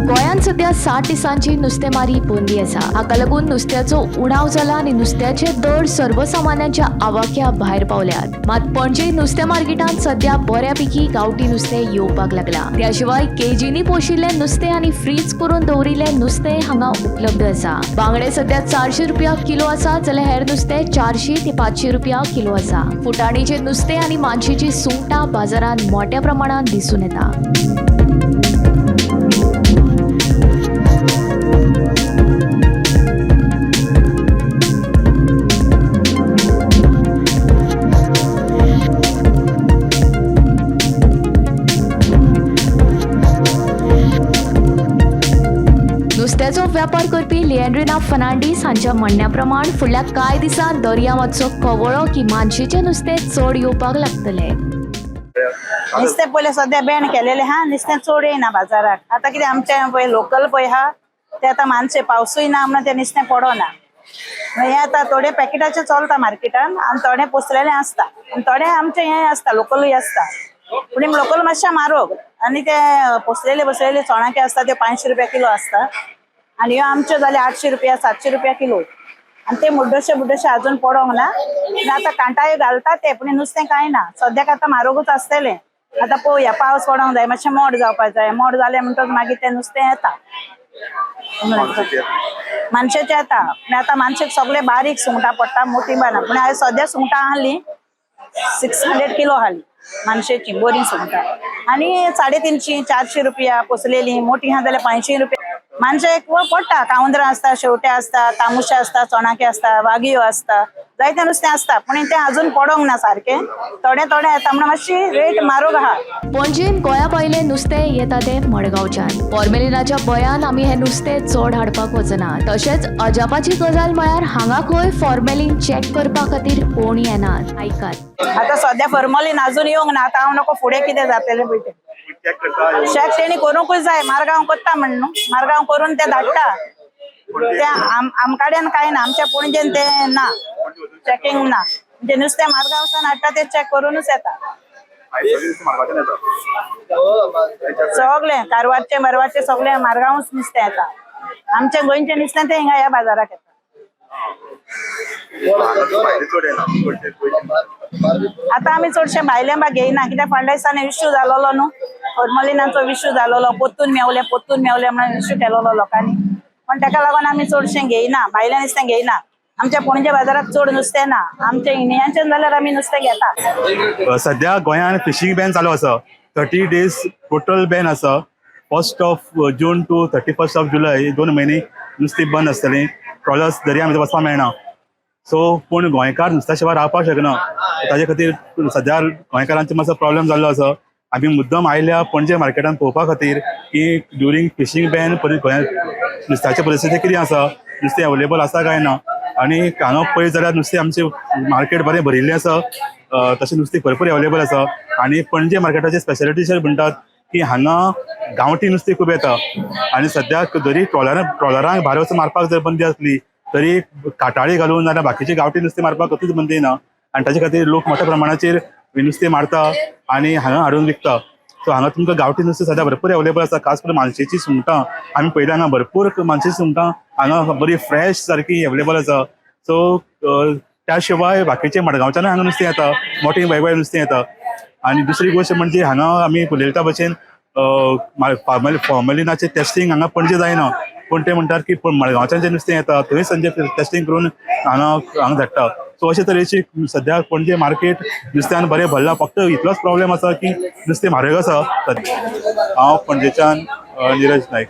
गोंयांत सध्या 60 दिसांची नुस्तेमारी बंदी आसा. हाका लागून नुस्त्याचो उणाव जाला आनी नुस्त्याचे दर सर्वसामान्यांच्या आवाक्या भायर पावल्यात. मात पणजे नुस्तें मार्केटांत सध्या बऱ्यापैकी गांवठी नुस्तें येवपाक लागला. त्या शिवाय केजींनी पोशिल्लें नुस्तें आनी फ्रीज करून दवरिल्लें नुस्तें हांगा उपलब्ध आसा. बांगडे सध्या 400 रुपया किलो आसा, जाल्यार हेर नुस्तें 400 ते 500 रुपया किलो आसा. फुटाणीचें नुस्तें आनी मानशेची सुंगटां बाजारांत मोट्या प्रमाणात दिसून येता. नुस्त्याचो व्यापार करपी लिएंड्रिना फर्नांडीस हांच्या म्हणण्या प्रमाण फुडल्या कांय दिसांत दर्या मातसो कवळो की मानशेचें नुस्तें चड येवपाक लागतलें. नुस्तें पयलें सद्या बॅन केलेलें आहा, नुस्तें चड येयना बाजाराक. आतां कितें आमचें पळय लोकल पळय आहा तें आतां मानशे पावसूय ना म्हणून तें नुस्तें पडना. हें आतां थोडे पॅकेटाचें चलता मार्केटान आनी थोडे पोसलेलें आसता आनी थोडे आमचें हें आसता लोकलूय आसता. पूण लोकल मातशें म्हारग आनी ते पोसलेले बसलेले चोणाके आसता ते 500 रुपया किलो आसता आनी ह्यो आमच्यो जाले 800 रुपया 700 रुपया किलो. आनी ते मुड्डशे बुड्डशे अजून पडोंक ना. आनी आतां कांटायो घालता ते, पूण नुस्तें कांय ना. सद्याक आतां म्हारगूच आसतलें. आतां पळोवया, पावस पडोंक जाय, मातशें मोड जावपाक जाय. मोड जालें म्हणटकच मागीर तें नुस्तें येता, मानशेचें येता. पूण आतां मानशेक सगळे बारीक सुंगटां पडटा, मोटी बाना. पूण हांवें सद्या सुंगटां आहली 600 किलो आहली मानशेची बरीं सुंगटां. आनी 350 400 रुपया पोसलेली. मोटी आहा जाल्यार 500 रुपया. मानशेक पडटा. कावंदरां आसता, शेवटे आसता, तामुशे आसता, चोणाके आसता, वागियो आसता, जायतें नुस्तें आसता. पूण तें अजून पडोंक ना सारकें, थोडें थोडें येता म्हणून मातशी रेट म्हारग आहा. पणजेन गोंया भायलें नुस्तें येता तें मडगांवच्यान. फॉर्मेलिनाच्या भंयान आमी हें नुस्तें चड हाडपाक वचना. तशेंच अजापाची गजाल म्हळ्यार हांगा खंय फॉर्मेलीन चॅक करपा खातीर कोण येनात. आयकात. आतां सद्या फॉर्मोलीन अजून येवंक ना. आतां हांव नको फुडें कितें जातलें पळय तें. चॅक करता. शेक तेणी करूंकूच जाय. मारगांव करता म्हण न्हू, मारगांव करून ते धाडटा ते. आमकडेन कांय ना, आमच्या पणजेन ते ना, चॅकिंग ना. म्हणजे नुस्तें मारगांवसान हाडटा ते चॅक करूनच येता. सगळें कारवारचें बारवारचें सगळें मारगांवच नुस्तें येता. आमच्या गोंयचें नुस्तें तें हिंगा ह्या बाजाराक येता. आतां आमी चडशें भायलें बा घेयना, कित्याक फाटल्या दिसांनी इश्यू जालोलो न्हू, फॉर्मलिनाचो इश्यू जालोलो. पोत्तून मेवलें, पोत्तून मेवलें म्हणून इश्यू केलोलो लोकांनी. पण ताका लागून आमी चडशें घेयना, भायलें नुस्तें घेयना. आमच्या पणजे बाजाराक चड नुस्तें ना. आमच्या इंडियांचें जाल्यार आमी नुस्तें घेता. सध्या गोंयांत फिशींग बॅन चालू आसा. 30 डेज टोटल बॅन आसा. 1 June to 31 July, 2 म्हयने नुस्तीं बंद आसतलीं. ट्रॉलर्स दर्या भितर वचपाक मेळना. सो पूण गोंयकार नुस्त्या शिवाय रावपाक शकना. ताजे खातीर सध्या गोंयकारांचो मातसो प्रॉब्लेम जाल्लो आसा. आमी मुद्दम आयल्या पणजे मार्केटान पळोवपा खातीर की ड्युरींग फिशींग बॅन गोंयांत नुस्त्याची परिस्थिती कितें आसा, नुस्तें अवेलेबल आसा काय ना. आनी हांगा पळयत जाल्यार नुस्तें आमचें मार्केट बरें भरिल्लें आसा. तशें नुस्तें भरपूर अवेलेबल आसा. आनी पणजे मार्केटाचे स्पेशलिटी म्हणटात की हांगा गांवठी नुस्तें खूब येता. आनी सद्याक जरी ट्रॉलरांक भायर वचून मारपाक जर बंदी आसली तरी काटाळी घालून जाल्यार बाकीचे गांवठी नुस्तें मारपाक कसलीच बंदी ना. आनी ताजे खातीर लोक मोठ्या प्रमाणाचेर नुस्तें मारता आनी हांगा हाडून विकता. सो हांगा तुमकां गांवठी नुस्तें सद्या भरपूर अवेलेबल आसा. खास करून मानशेची सुंगटां आमी पळयल्या. हांगा भरपूर मानशेची सुंगटां हांगा बरी फ्रेश सारकी अवेलेबल आसा. सो त्या शिवाय बाकीचे मडगांवच्यानूय हांगा नुस्तें येता, मोठें वेगवेगळें नुस्तें येता. आनी दुसरी गोश्ट म्हणजे हांगा आमी पळयता भशेन फॉर्मलिनाचें टेस्टींग हांगा पणजे जायना, पूण ते म्हणटात की पूण मडगांवच्यान जें नुस्तें येता थंय संजे टेस्टींग करून हांगा हांगा धाडटा. सो अशे तरेची सद्या पणजे मार्केट नुस्त्यान बरें भरलां. फक्त इतलोच प्रॉब्लेम आसा की नुस्तें म्हारग आसा. हांव पणजेच्यान निरज नायक.